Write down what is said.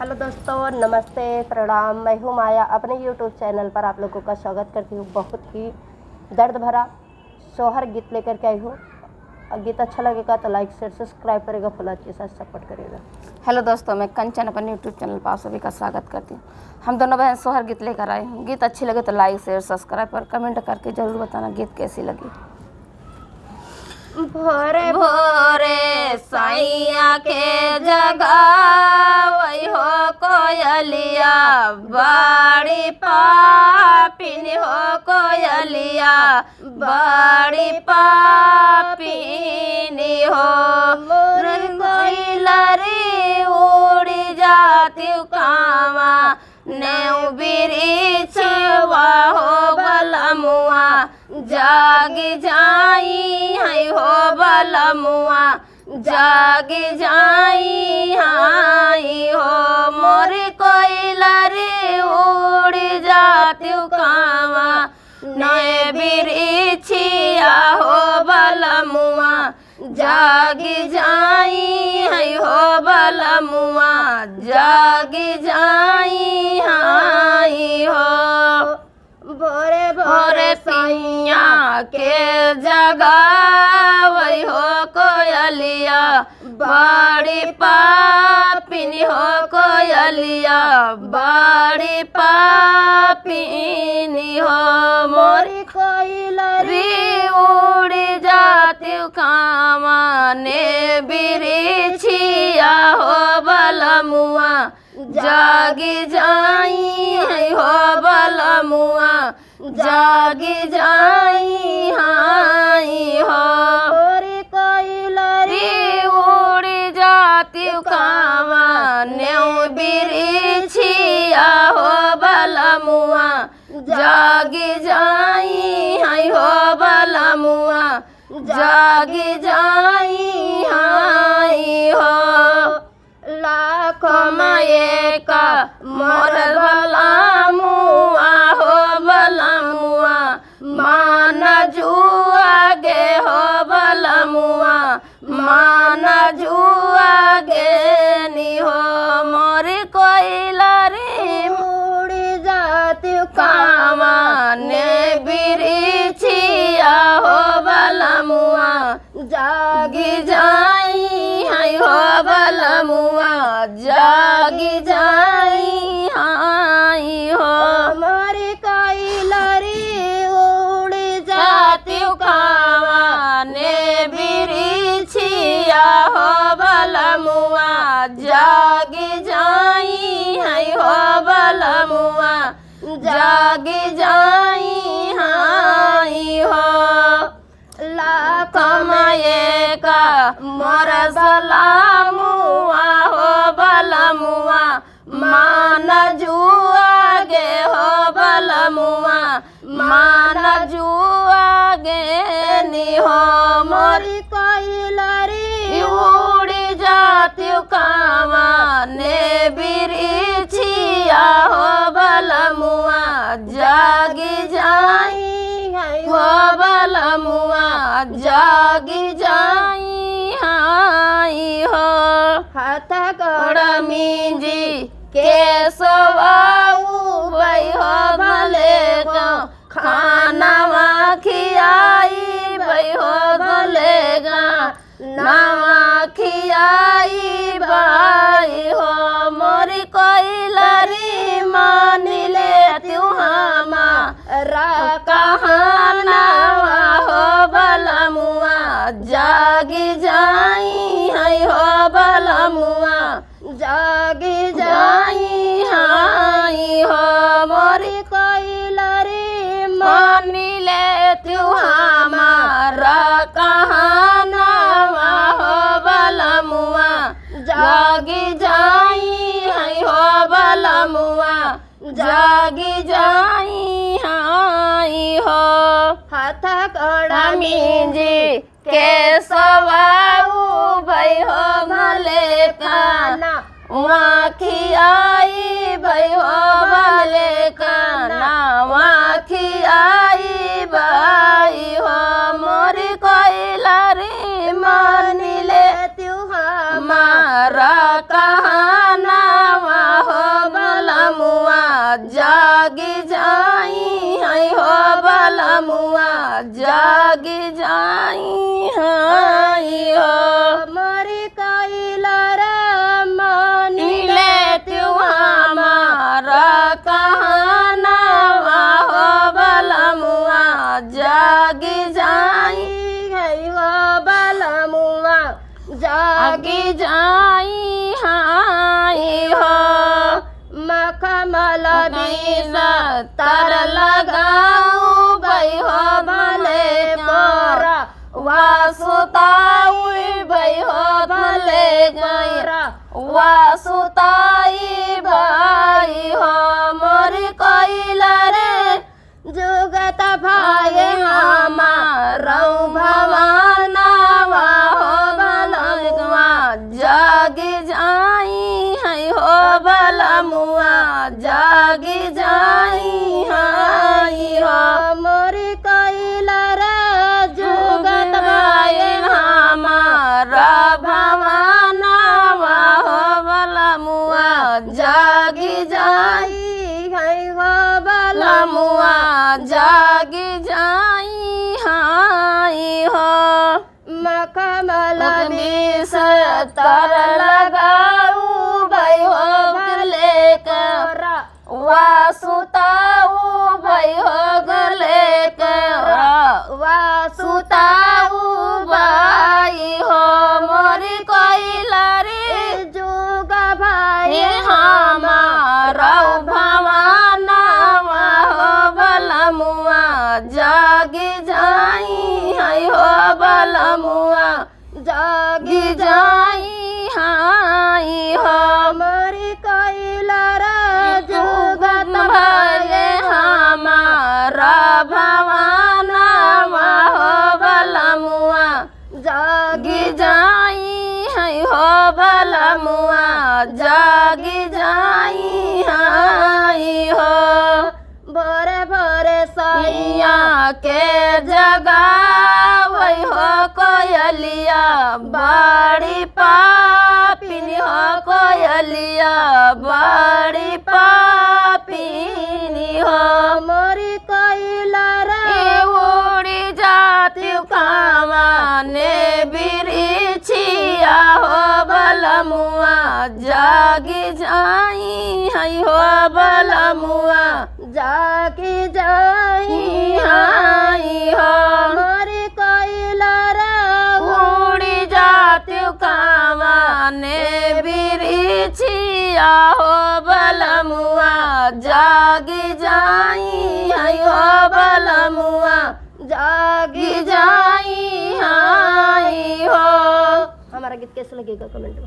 Hello दोस्तों, नमस्ते, प्रणाम। मैं हूँ माया, अपने यूट्यूब चैनल पर आप लोगों का स्वागत करती हूँ। बहुत ही दर्द भरा सोहर गीत लेकर के आई हूँ। गीत अच्छा लगेगा तो लाइक शेयर सब्सक्राइब करेगा, फॉलो के साथ सपोर्ट करेगा। हेलो दोस्तों, मैं कंचन अपने यूट्यूब चैनल पर आप सभी का स्वागत करती हूँ। हम दोनों बहन सोहर गीत लेकर आए हैं। गीत अच्छी लगे तो लाइक शेयर सब्सक्राइब और कमेंट करके ज़रूर बताना गीत कैसी लगी। भोरे भोरे सैया के जगावई हो कोयलिया, बड़ी पापिन हो कोयलिया, बड़ी पापिन हो। मोर कोयलरी उड़ी जाती कावा, नेउ बिरिछवा हो बलमुआ, जाग जाई है हो बलमुआ, जाग जाई हाई हो। मोर कोयलरी उड़ जाती कावा, ने बिरिछिया हो बलमुआ, जाग जाई है हो बलमुआ, जाग जाई हाई हो। भोरे भोरे भोरे सैया के जगावई हो कोयलिया, बड़ी पापिन हो कोयलिया, बड़ी पापिन हो। मोर कोयलरी री उड़ जाती कामने बिरिछिया हो बलमुआ, जाग जाई है हो बलमुआ, जाग जाई हाई हो। मोर कोयलरी री उड़ जाती कामने बिरिछिया हो बलमुआ, जाग जाई है हो बलमुआ, जाग जाई हाई हो। लाखों कमाए का मोर बलमुआ हो बलमुआ, मान जुआ गे हो बलमुआ, मान जुआ गे नी हो। मोर कोयलरी उड़ जाती कामने बिरिछिया हो बलमुआ, जाग जाग जाई है हो बलमुआ, जाग जाई हाई हो। मोर कोयलरी उड़ जाती कामने बिरिछिया हो बलमुआ, जाग जाई है हो बलमुआ, जाग जाई हाई हो। लाखों कमाए का मोर सलामुआ हो बलमुआ, मान जुआ गे हो बलमुआ, मान जुआ गे नी हो। मोर मोर कोयलरी उड़ जाती कामने बिरिछिया हो बलमुआ, जाग जाई हो बलमुआ, जाग जाई हाई हो। हाथ गोड़ गणमी जी के सवाऊ हो भले को खानावा खियाई भई हो भले गा नावा खियाई बाई हो। मोर कोयलरी मान ले तुहामा कहानावा हो बलमुआ, जाग जाई है हो बलमुआ, जाग जाई हाई हो। मोर कोयलरी मान ले तू हमारा कहानावा हो बलमुआ, जाग जाई है हो बलमुआ, जाग जाई हाई हो। हाथ गोड़ जी के सवाऊ भई हो भले काना खियाई भई हो भले काना खियाई भाई हो। मोर कोयलरी मान ले त्योहार मारा कहानावा जाई हाई हो। मोरी कैला रे मानी ले तू हमारा कहना हो बलमुआ जागी जाई है हो बलमुआ जागी जागी जाई हाई हो। मखमल बीसा तर लगाऊ भई हो भले पर वासुताऊ भई हो भले गई वासुताई भाई हो मोर कोइला रे जुगत भाई भाई हमारौ भवाना हो बलमुआ जागी जाई है हो बलमुआ जागी जाई हाई हो। मोरी कैला रे जुगत जुगत भाई भाई हमारा भवाना हो बलमुआ जागी जाई है हो बलमुआ जागी जाई हाई हो। मखमल तर लगाऊ भई हो गले कर वासुताऊ भई हो गले कर वासुताऊ सुताऊ भाई हो मोरी कोइला रे जुग भाई हे हमारा भवाना हो बलमुआ जागी जाई है हो बलमुआ जागी जागी जाई हाई हो। मोरी कैला रे जुगत भले हमारा भवाना हो बलमुआ जागी जागी जाई है हो बलमुआ जागी जाई हाई हो। भोरे भोरे सैया सैया के जगावै हो कोयलिया बड़ी पापिन हो कोयलिया बड़ी पापिन हो। मोरी कैला रे ए उड़ी जाती कावाने बिरिछिया हो बलमुआ जागी जाई है हो बलमुआ जागी जाई हाई हो। मोरी कैला रे उड़ी जाती कावाने बिरिछिया हो बलमुआ जागी जाई है हो बलमुआ जागी जागी जाई हाई हो। हमारा गीत कैसे लगेगा कमेंट में।